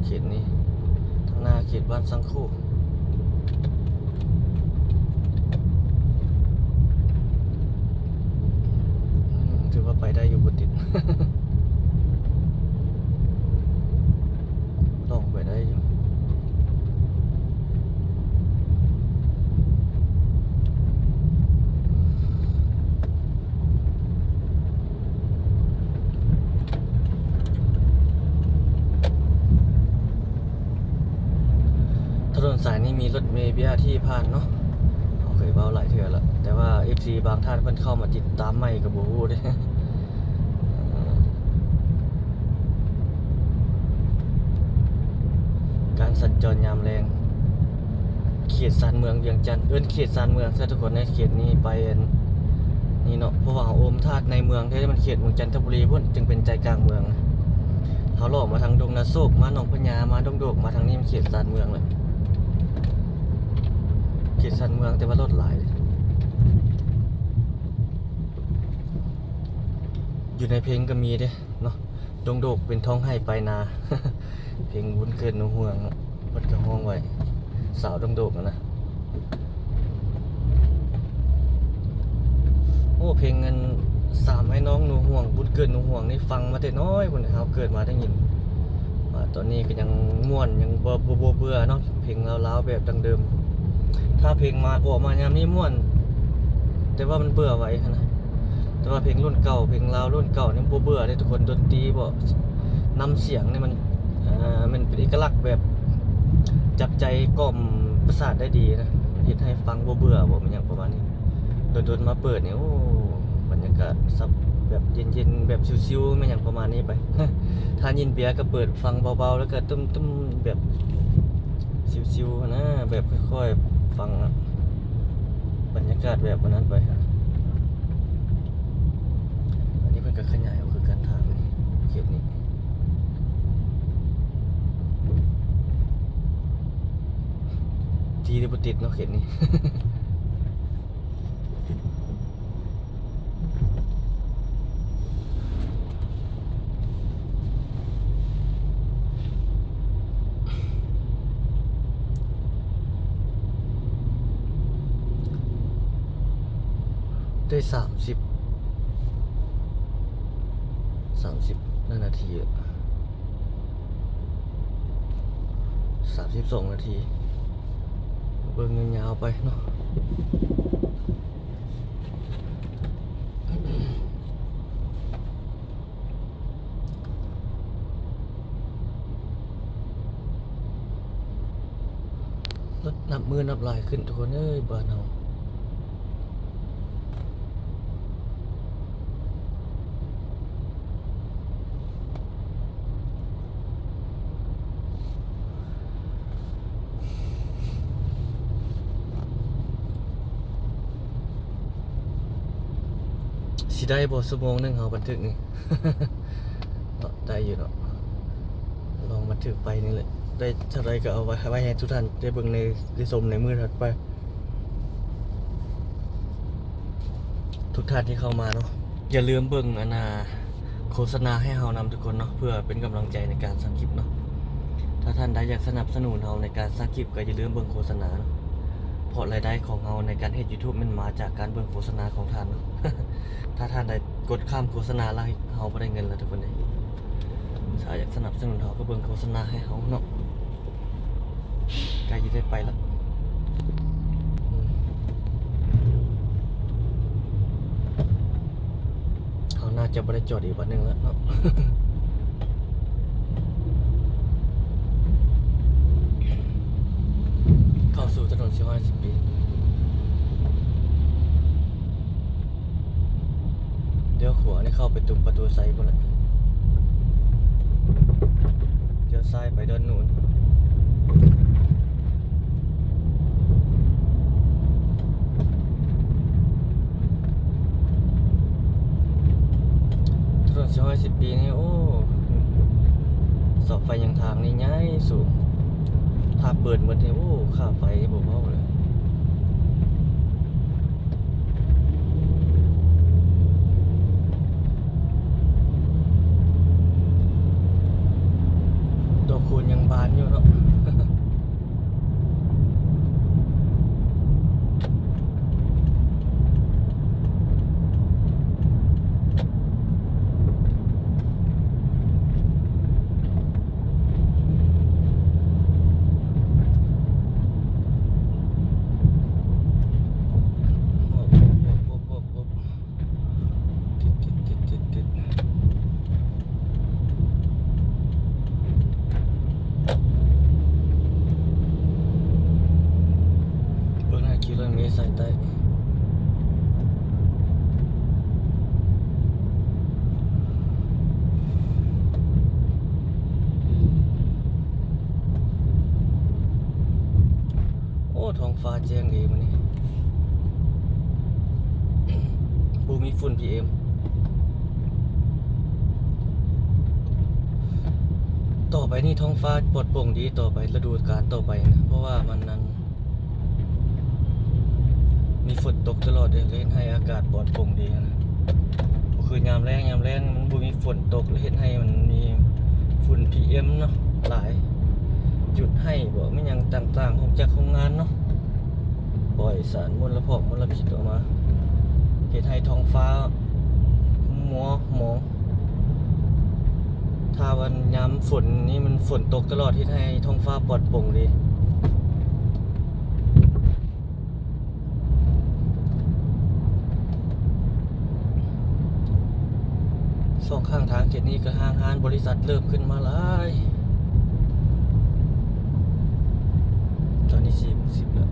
ເຂດນີ້ ທາງໜ້າເຂດບ້ານສັງຄູ. ອືມ ຖືວ່າໄປໄດ້ຢູ່ ບໍ່ຕິດ ລ່ອງໄປໄດ້ຢູ່. ຖະໜົນສາຍນີ້ມີລົດເມ ບີອາທີ ຜ່ານເນາະ. ເຮົາ ເຄີຍເວົ້າຫຼາຍເທື່ອແລ້ວ ແຕ່ວ່າເອັຟຊີບາງທ່ານເພິ່ນເຂົ້າມາຕິດຕາມໃໝ່ກໍບໍ່ຮູ້ເດ້. ເອີ ການສັນຈອນຍາມແລງ ເຂດຊານເມືອງວຽງຈັນ ເອີ້ນເຂດຊານເມືອງຊະທຸກຄົນ ໃນເຂດນີ້ໄປອັນນີ້ເນາະ ເພາະວ່າເຮົາໂອມທາດໃນເມືອງແທ້ ມັນເຂດເມືອງຈັນທະບູລີພຸ້ນ ຈຶ່ງເປັນໃຈກາງເມືອງ. ເຮົາເລາະມາທາງດົງນາໂຊກ ມາໜອງພະຍາ ມາດົງໂດກ ມາທາງນີ້ມັນເຂດຊານເມືອງແຫຼະ ເຂດຊານເມືອງ ແຕ່ວ່າລົດຫຼາຍ. ຢູ່ໃນເພງກໍມີເດ້ເນາະ ດົງໂດກເປັນທ້ອງໄຮ່ປາຍນາ ເພງບຸນເກີດໜູຫ່ວງ ເພິ່ນກໍຮ້ອງໄວ້ ສາວດົງໂດກຫັ້ນນະ. ໂອ້ ເພງອັນສາມອ້າຍນ້ອງໜູຫ່ວງ ບຸນເກີດໜູຫ່ວງນີ້ ຟັງມາແຕ່ນ້ອຍພຸ້ນ ເຮົາເກີດມາໄດ້ຍິນ ວ່າຕອນນີ້ກໍຍັງມ່ວນ ຍັງບໍ່ ບໍ່ ບໍ່ເບື່ອເນາະ ເພງລາວໆແບບດັ້ງເດີມ. ຖ້າເພງມາ ອອກມາຍາມນີ້ມ່ວນ ແຕ່ວ່າມັນເບື່ອໄວຫັ້ນນະ. ແຕ່ວ່າເພງລຸ້ນເກົ່າ ເພງລາວລຸ້ນເກົ່ານີ້ບໍ່ເບື່ອເດ້ທຸກຄົນ ດົນຕີບໍ ນ້ຳສຽງນີ້ມັນ ເອີ ມັນເປັນເອກະລັກແບບຈັບໃຈກລ່ອມປະສາດໄດ້ດີນະ ເຮັດໃຫ້ຟັງບໍ່ເບື່ອບໍ ແມ່ນຫຍັງປະມານນີ້. ດົນໆມາເປີດນີ້ ໂອ້ ບັນຍາກາດຊັບແບບເຢັນໆ ແບບຊິວໆ ແມ່ນຫຍັງປະມານນີ້ໄປ. ຖ້າຍິນເບຍກໍເປີດຟັງເບົາໆ ແລ້ວກໍຕຸ້ມໆ ແບບຊິວໆ ຫັ້ນນະ ແບບຄ່ອຍໆ ຟັງ ບັນຍາກາດແບບອັນນັ້ນໄປຫັ້ນ. ອັນນີ້ເພິ່ນກໍຂະຫຍາຍອອກຄືກັນທາງນີ້ ເຂດນີ້ ທີ່ໄດ້ບໍ່ຕິດເນາະ ເຂດນີ້. ໄດ້ສາມສິບ ສາມສິບນາທີ ສາມສິບສອງນາທີ ເບິ່ງຍາວໆໄປເນາະ. ລົດນັບມື້ນັບຫຼາຍຂຶ້ນທຸກຄົນເອີຍ ບ້ານເຮົາ. ຊິໄດ້ບໍ່ ຊົ່ວໂມງໜຶ່ງເຮົາບັນທຶກນີ້? ເນາະ ໄດ້ຢູ່ເນາະ ລອງບັນທຶກໄປນີ້ແຫຼະ ໄດ້ເທົ່າໃດກໍເອົາໄວ້ ໄວ້ໃຫ້ທຸກທ່ານໄດ້ເບິ່ງໃນ ໄດ້ຊົມໃນມື້ຖັດໄປ. ທຸກທ່ານທີ່ເຂົ້າມາເນາະ ຢ່າລືມເບິ່ງອັນນ່າ ໂຄສະນາໃຫ້ເຮົານຳທຸກຄົນເນາະ ເພື່ອເປັນກຳລັງໃຈໃນການສ້າງຄລິບເນາະ. ຖ້າທ່ານໃດຢາກສະໜັບສະໜູນເຮົາໃນການສ້າງຄລິບ ກໍຢ່າລືມເບິ່ງໂຄສະນາເນາະ ເພາະລາຍໄດ້ຂອງເຮົາໃນການເຮັດຢູທູບ ແມ່ນມາຈາກການເບິ່ງໂຄສະນາຂອງທ່ານເນາະ. ຖ້າທ່ານໃດກົດຂ້າມໂຄສະນາແລ້ວ ເຮົາບໍ່ໄດ້ເງິນແລ້ວທຸກຄົນເດ້. ຖ້າຢາກສະໜັບສະໜູນເຮົາ ກໍເບິ່ງໂຄສະນາໃຫ້ເຮົາເນາະ. ໃກ້ຈະໄດ້ໄປລະ ອືມ ເຮົາໜ້າຈະບໍ່ໄດ້ຈອດອີກບາດໜຶ່ງລະເນາະ ເຂົ້າສູ່ຖະໜົນສີ່ຮ້ອຍສິບປີ. ລ້ຽວຂວານີ້ເຂົ້າໄປຕຸມປະຕູໄຊພຸ້ນແຫຼະ ລ້ຽວຊ້າຍໄປດອນໜູນ. ຖະໜົນສີ່ຮ້ອຍສິບປີນີ້ ໂອ້ ເສົາໄຟຫຍັງທາງນີ້ໃຫຍ່ສູງ ຖ້າເປີດໝົດນີ້ ໂອ້ ຄ່າໄຟນີ້ບໍ່ເວົ້າເລີຍ. ດອກຄູນຍັງບານຢູ່ເນາະ. ເ ສາຍໃຕ້. ໂອ້ ທ້ອງຟ້າແຈ້ງດີມື້ນີ້ ບໍ່ມີຝຸ່ນ ພີເອັມ. ຕໍ່ໄປນີ້ທ້ອງຟ້າປອດໂປ່ງດີ ຕໍ່ໄປ ລະດູການຕໍ່ໄປນະ ເພາະວ່າມັນນັ້ນ ມີຝົນຕົກຕະຫຼອດເດ ເຮັດໃຫ້ອາກາດປອດໂປ່ງດີນະ. ບໍ່ຄືຍາມແລ້ງ, ຍາມແລ້ງມັນບໍ່ມີຝົນຕົກ ເຮັດໃຫ້ມັນມີຝຸ່ນ ພີເອັມ ເນາະ ຫຼາຍ, ຈຸດໄຫ້ບໍ ມີຫຍັງຕ່າງໆ ອອກຈາກໂຮງງານເນາະ ປ່ອຍສານມົນລະພອກມົນລະພິດອອກມາ ເຮັດໃຫ້ທ້ອງຟ້າມົວໝອງ. ຖ້າວ່າຍາມຝົນນີ້ມັນຝົນຕົກຕະຫຼອດ ເຮັດໃຫ້ທ້ອງຟ້າປອດໂປ່ງເດ. ສອງຂ້າງທາງເຂດນີ້ກໍຫ້າງຮ້ານບໍລິສັດເລີ່ມຂຶ້ນມາຫຼາຍ. ຕອນນີ້ສີ່ໂມງສິບແລ້ວ.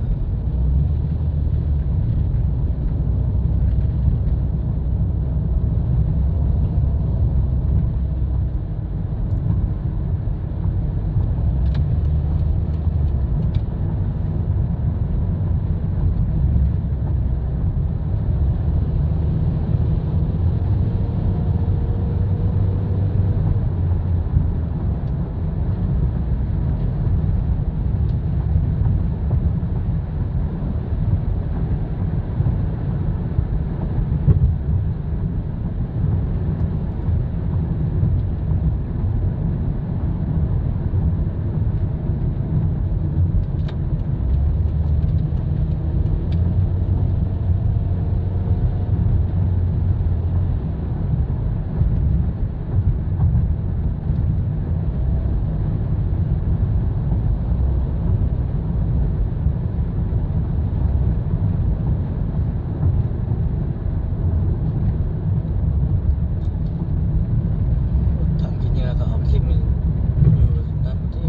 ຖັງຂີ້ເຫຍື້ອກໍເອົາຖິ້ມຢູ່ນັ້ນຕິ.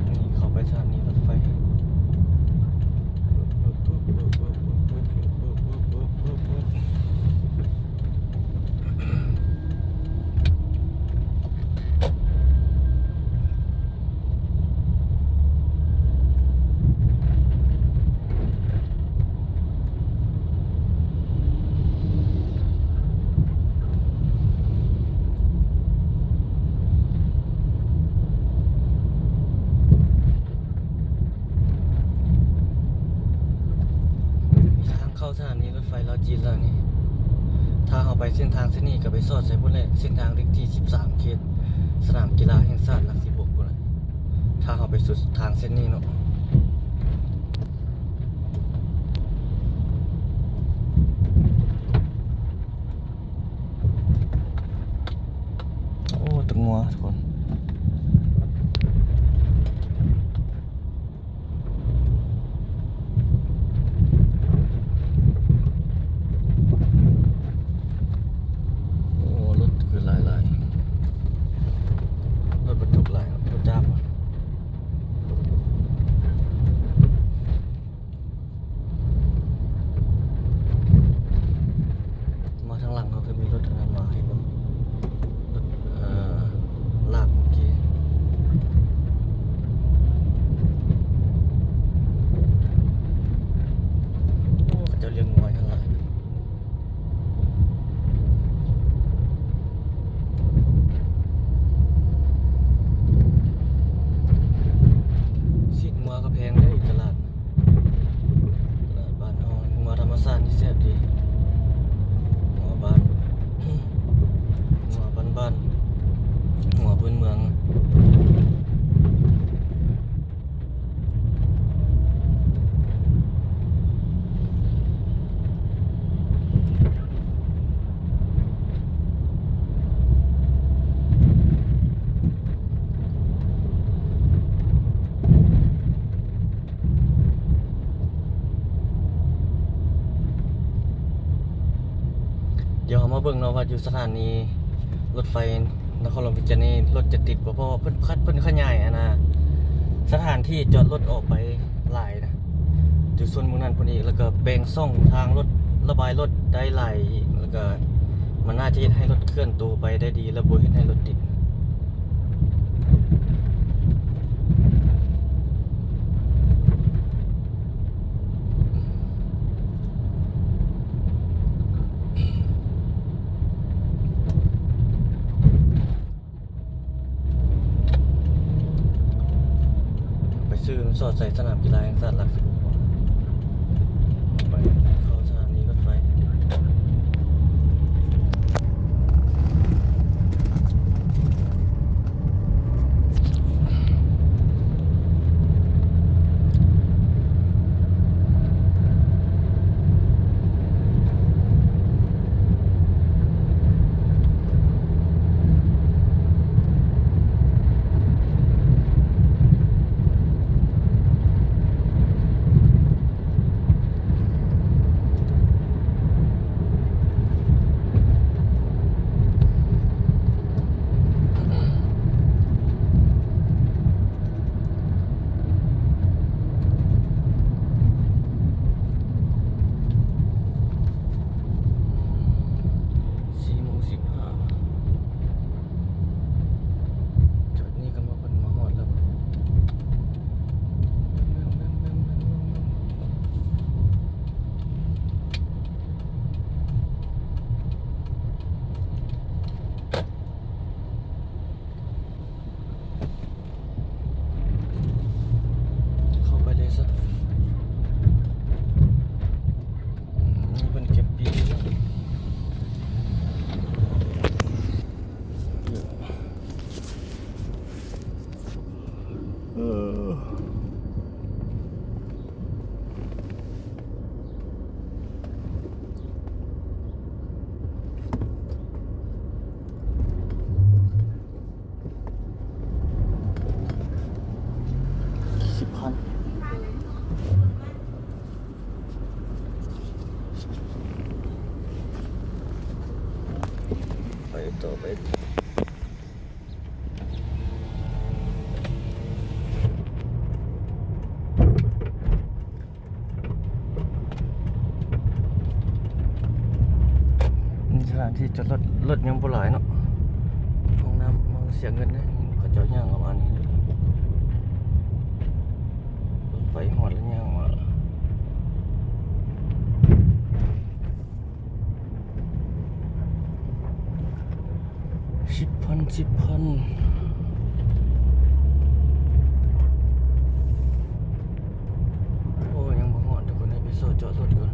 ນີ້ເຂົ້າໄປສະຖານີລົດໄຟ. ມີທາງເຂົ້າສະຖານີລົດໄຟລາວຈີນແລ້ວນີ້. ຖ້າເຮົາໄປເສັ້ນທາງເສັ້ນນີ້ກໍໄປສອດໃສ່ພຸ້ນແຫຼະ, ເສັ້ນທາງເລກທີສິບສາມ ເຂດສະໜາມກິລາແຫ່ງຊາດຫຼັກສິບຫົກພຸ້ນແຫຼະ, ຖ້າເຮົາໄປສຸດທາງເສັ້ນນີ້ເນາະ. ໂອ້ ຕົວງົວທຸກຄົນ. ໂອ້ ລົດຄືຫຼາຍໆ, ລົດບັນທຸກຫຼາຍເນາະ, ລົດຈັກ. ດຽວເຮົາມາເບິ່ງເນາະວ່າຢູ່ສະຖານີລົດໄຟນະຄອນຫຼວງວຽງຈັນນີ້ລົດຈະຕິດບໍ່ ເພາະວ່າເພິ່ນ ເພິ່ນຂະຫຍາຍອັນນ່າ ສະຖານທີ່ຈອດລົດອອກໄປຫຼາຍນະ ຢູ່ໂຊນໝ່ອງນັ້ນພຸ້ນອີກ ແລ້ວກໍແປງຊ່ອງທາງລົດ ລະບາຍລົດໄດ້ຫຼາຍອີກ ແລ້ວກໍມັນໜ້າຈະເຮັດໃຫ້ລົດເຄື່ອນໂຕໄປໄດ້ດີ ແລະ ບໍ່ເຮັດໃຫ້ລົດຕິດ. ໄປຊື້ມັນສອດໃສ່ສະໜາມກິລາແຫ່ງຊາດຫຼັກສິບຫົກ ໄປເຂົ້າສະຖານີລົດໄຟ. ສີ່ໂມງສິບຫ້າ ຈອດນີ້ກໍມາ ເພິ່ນມາຮອດແລ້ວ. ເຂົ້າໄປເລີຍຊະ. ອືມ ນີ້ເພິ່ນເກັບປີ້ຢູ່. ເອີ. ສິບພັນ ໄປຕໍ່ ໄປ. ມີສະຖານທີ່ຈອດລົດ ລົດຍັງບໍ່ຫຼາຍເນາະ. ຫ້ອງນ້ຳ ເຮົາເສຍເງິນເດ້ ເຂົາເຈົ້າຍ່າງເອົາອັນນີ້. ລົດໄຟຮອດແລ້ວຍ່າງມາ. ສິບພັນ ສິບພັນ. ໂອ້ ຍັງບໍ່ຮອດ ທຸກຄົນເອີຍ ໄປໂຊະເຈາະລົດກ່ອນ.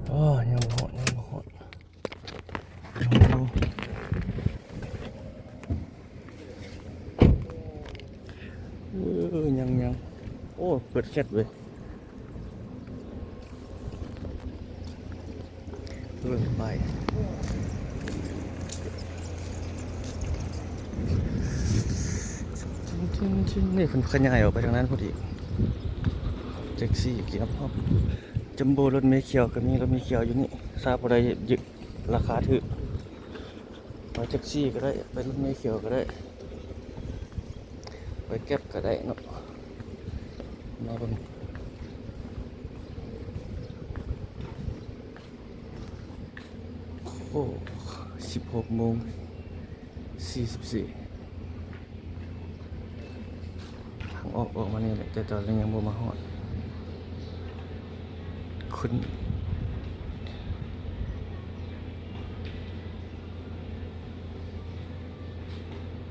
ອໍ ຍັງບໍ່ຮອດ ຍັງບໍ່ຮອດ. ເອີ ຍັງ ຍັງ ໂອ້ ເປີດແຟດເວີຍ ເບິ່ງໄປ ນີ້ເພິ່ນຂະຫຍາຍອອກໄປທາງນັ້ນພຸ້ນອີກ ແທັກຊີກຽມພ້ອມ ຈັມໂບ້ ລົດເມຂຽວກໍມີ ລົດເມຂຽວຢູ່ນີ້ ຖ້າຜູ້ໃດຢາກ ລາຄາຖືກ ໄປແທັກຊີກໍໄດ້ ໄປລົດເມຂຽວກໍໄດ້ ໄປແກັບກໍໄດ້ເນາະ ມາເບິ່ງ ໂອ້ ສິບຫົກໂມງສີ່ສິບສີ່. ທາງອອກອອກມານີ້ແຫຼະ ແຕ່ຕອນນີ້ຍັງບໍ່ມາຮອດ ຂຶ້ນ ໂ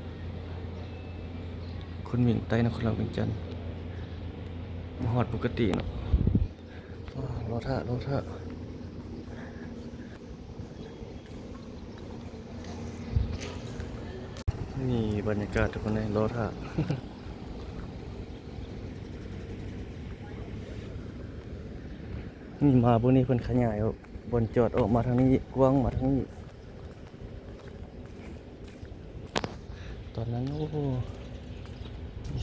ຄົນຫວຽງໃຕ້ນະຄອນຫຼວງວຽງຈັນ ມາຮອດປົກກະຕິເນາະ. ລໍຖ້າ ລໍຖ້າ. ນີ້ບັນຍາກາດທຸກຄົນເອີຍ ລໍຖ້າ. ນີ້ມາພວກນີ້ເພິ່ນຂະຫຍາຍອອກ ບ່ອນຈອດອອກມາທາງນີ້ ກວ້າງມາທາງນີ້. ຕອນນັ້ນ ໂອ້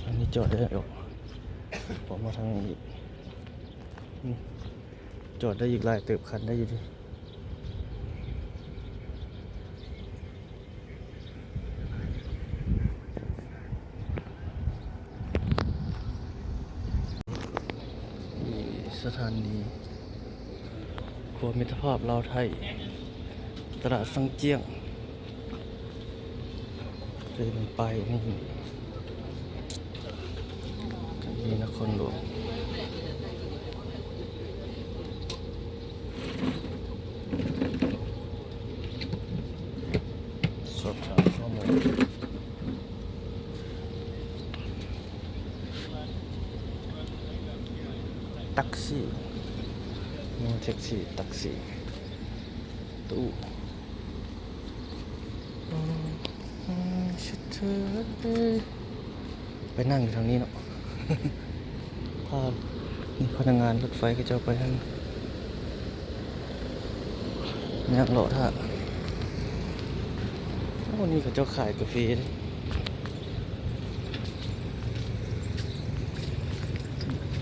ທາງນີ້ຈອດໄດ້ ອອກມາທາງນີ້ອີກ. ນີ້ຈອດໄດ້ອີກຫຼາຍເຕີບ ຄັນໄດ້ຢູ່ເດ. ນີ້ສະຖານີຂົວມິດຕະພາບລາວໄທ ຕະຫຼາດຊັງຈຽງ ເດີນໄປນີ້ ນີ້ນະຄອນຫຼວງ. ສອບຖາມຂໍ້ມູນ ແທັກຊີ ແທັກຊີ ແທັກຊີ ຕູ້ ໄປນັ່ງຢູ່ທາງນີ້ເນາະ. ພາ ພະນັກງານລົດໄຟເຂົາເຈົ້າໄປຫັ້ນ ຍ່າງເລາະຖ້າ. ໂອ້ ນີ້ເຂົາເຈົ້າຂາຍກາເຟເດ້.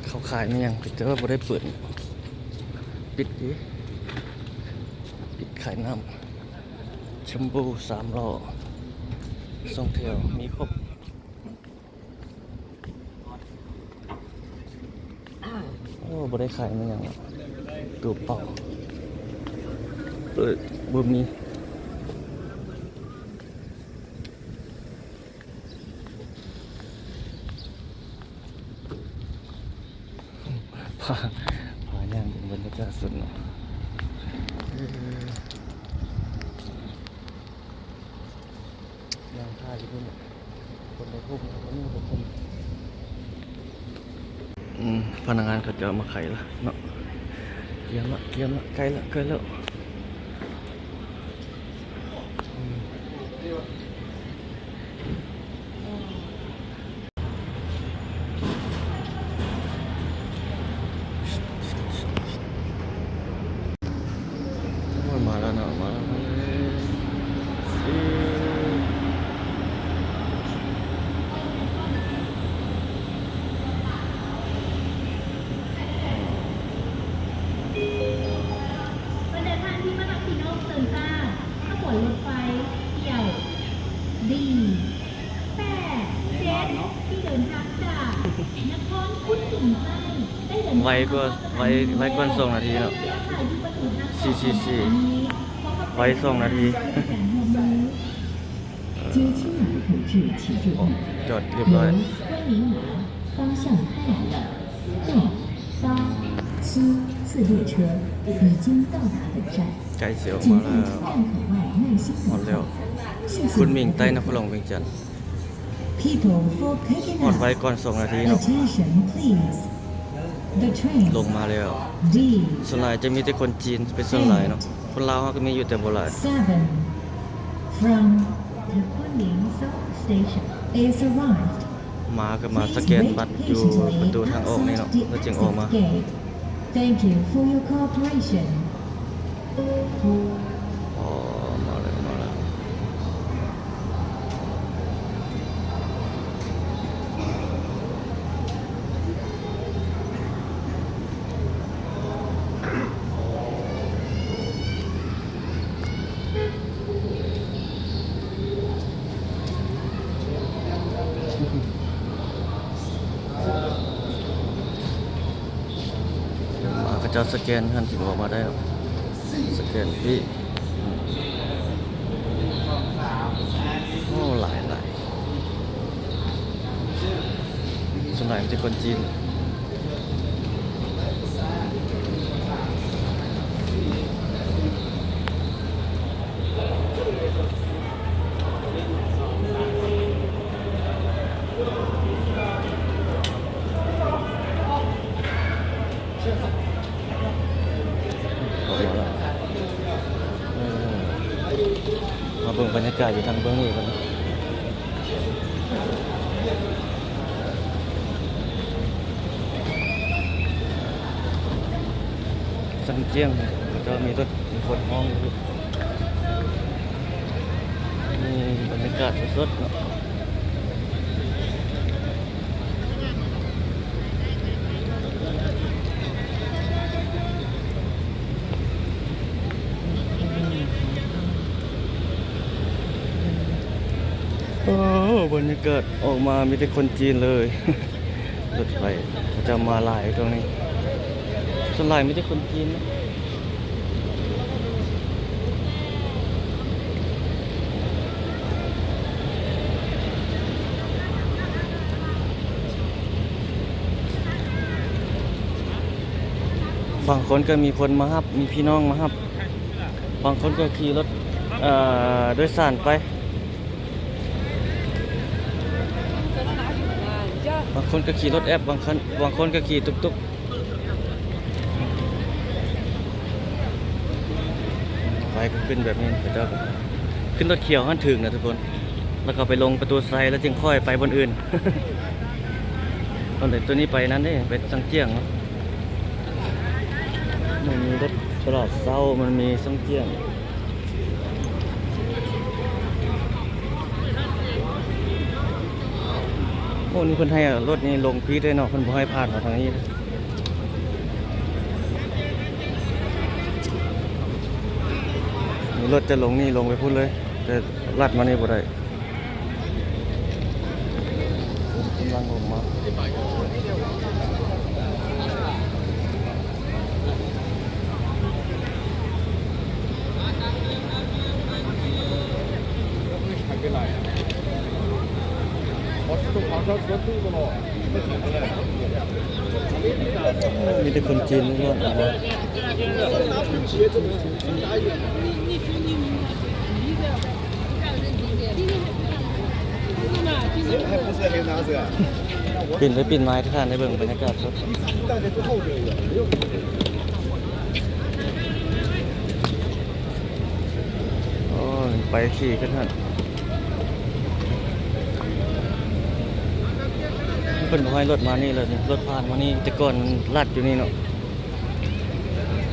ເຂົາຂາຍແມ່ນຫຍັງ? ແຕ່ວ່າບໍ່ໄດ້ເປີດ ປິດເດ້ ປິດຂາຍນ້ຳ. ແຊມບູ ສາມລໍ້ ສອງແຖວ ມີຄົບ. ໂອ້ ບໍ່ໄດ້ຂາຍແມ່ນຫຍັງ ຕູ້ເປົ່າ ເອີ ບໍ່ມີ. ພາ ພາຍ່າງເບິ່ງບັນຍາກາດສົດເນາະ. ເອີ ນັ່ງຖ້າຢູ່ພຸ້ນແຫຼະ ຄົນໄດ້ຮົ້ມ ຄົນນີ້ບໍ່ຄົນ. ອືມ ພະນັກງານເຂົາເຈົ້າມາຂາຍລະເນາະ. ກຽມລະ ກຽມລະ ໃກ້ລະ ໃກ້ແລ້ວ. ໂອ້ຍ ມາແລ້ວເນາະ ມາແລ້ວ ມາແລ້ວ. ບັນດາທ່ານທີ່ມາຮັບທີ່ນອກເຊີນຊາດ ຂະບວນລົດໄຟ ທ່ຽວ ດີ ແປດເຈັດ ທີ່ເດີນທາງຈາກນະຄອນຄຸນໝິງໃຕ້ ໄວກວ່າ ໄວ ໄວກວ່າສອງນາທີເນາະ ສີ່ສີ່ສີ່ ໄວສອງນາທີ. ເອີ ຈອດຮຽບຮ້ອຍ. ໃກ້ຊິອອກມາແລ້ວ ຮອດແລ້ວ ຄຸນໝິງໃຕ້ ນະຄອນຫຼວງວຽງຈັນ. ຮອດໄວກ່ອນສອງນາທີເນາະ. ລົງມາແລ້ວ ສ່ວນຫຼາຍຈະມີແຕ່ຄົນຈີນເປັນສ່ວນຫຼາຍເນາະ ຄົນລາວເຮົາກໍມີຢູ່ແຕ່ບໍ່ຫຼາຍ. ມາກໍມາສະແກນບັດຢູ່ປະຕູທາງອອກນີ້ເນາະ ແລ້ວຈຶ່ງອອກມາ. ອໍ ມາແລ້ວ ມາແລ້ວ. ມາ ເຂົາເຈົ້າສະແກນຫັ້ນ ຊິອອກມາໄດ້ ສະແກນພີ້. ໂອ້ ຫຼາຍ ຫຼາຍ. ສ່ວນຫຼາຍມີແຕ່ຄົນຈີນ. ໂອ້ ເບິ່ງບັນຍາກາດຢູ່ທາງເບື້ອງນີ້ກ່ອນ. ສັງຈຽງ ເຂົາເຈົ້າມີລົດ ມີຄົນຮ້ອງຢູ່. ນີ້ບັນຍາກາດສົດໆເນາະ. ໂອ້ ບັນຍາກາດອອກມາມີແຕ່ຄົນຈີນເລີຍ. ລົດໄຟເຂົາເຈົ້າມາຫຼາຍຊ່ວງນີ້ ສ່ວນຫຼາຍມີແຕ່ຄົນຈີນເນາະ. ບາງຄົນກໍມີຄົນມາຮັບ ມີພີ່ນ້ອງມາຮັບ. ບາງຄົນກໍຂີ່ລົດ ເອີ ໂດຍສານໄປ. ບາງຄົນກໍຂີ່ລົດແອັບ ບາງຄົນ ບາງຄົນກໍຂີ່ຕຸກຕຸກ. ໄຟກໍຂຶ້ນແບບນີ້ ເຂົາເຈົ້າກໍຂຶ້ນລົດຂຽວຫັ້ນຖືກນະທຸກຄົນ ແລ້ວກໍໄປລົງປະຕູໄຊ ແລ້ວຈຶ່ງຄ່ອຍໄປບ່ອນອື່ນ. ຕອນນີ້ ໂຕນີ້ໄປນັ້ນເດ້ ໄປສັງຈຽງເນາະ. ມັນມີລົດຕະຫຼາດເຊົ້າ ມັນມີສັງຈຽງ. ໂອ້ ນີ້ເພິ່ນໃຫ້ລົດນີ້ລົງພີ້ເດ້ເນາະ ເພິ່ນບໍ່ໃຫ້ຜ່ານມາທາງນີ້. ນີ້ລົດຈະລົງນີ້ ລົງໄປພຸ້ນເລີຍ ແຕ່ລັດມານີ້ບໍ່ໄດ້. ກຳລັງອອກມາ. ມີແຕ່ຄົນຈີນລ້ວນໆ ອອກມາ. ປິ່ນໄປປິ່ນມາໃຫ້ທ່ານໄດ້ເບິ່ງບັນຍາກາດສົດ. ໂອ້ ໄປຂີ່ຂຶ້ນຫັ້ນ ເພິ່ນບໍ່ໃຫ້ລົດມານີ້ແລ້ວນີ້ ລົດຜ່ານມານີ້ ແຕ່ກ່ອນມັນລັດຢູ່ນີ້ເນາະ.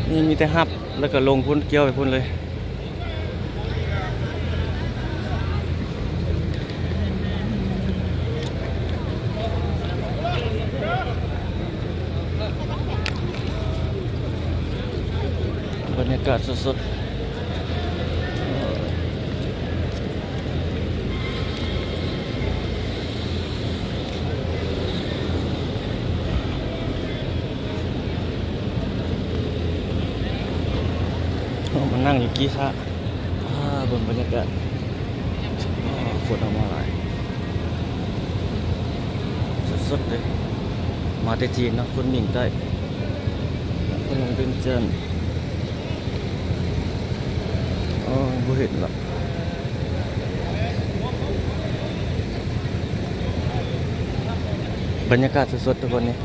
ນີ້ມີແຕ່ຮັບ ແລ້ວກໍລົງພຸ້ນ ກ່ຽວໄປພຸ້ນເລີຍ. ບັນຍາກາດສົດໆ. ເຮົາມານັ່ງຢູ່ກີ້ຂ້າ ອ່າ ເບິ່ງບັນຍາກາດ ອ່າ ຄົນອອກມາຫຼາຍ ສົດໆເລີຍ ມາແຕ່ຈີນເນາະ ຄົນໝິງໃຕ້ ນະຄອນຫຼວງວຽງຈັນ. ອໍ ບໍ່ເຫັນລະ ບັນຍາກາດສົດໆ ທຸກຄົນນີ້.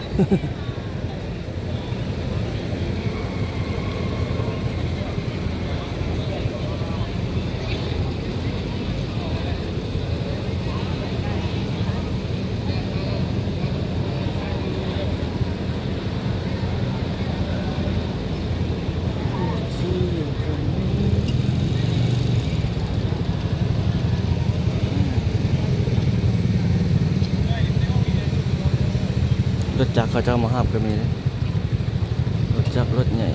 ລົດຈັກເຂົາເຈົ້າມາຮັບກໍມີເດ້ ລົດຈັກລົດໃຫຍ່.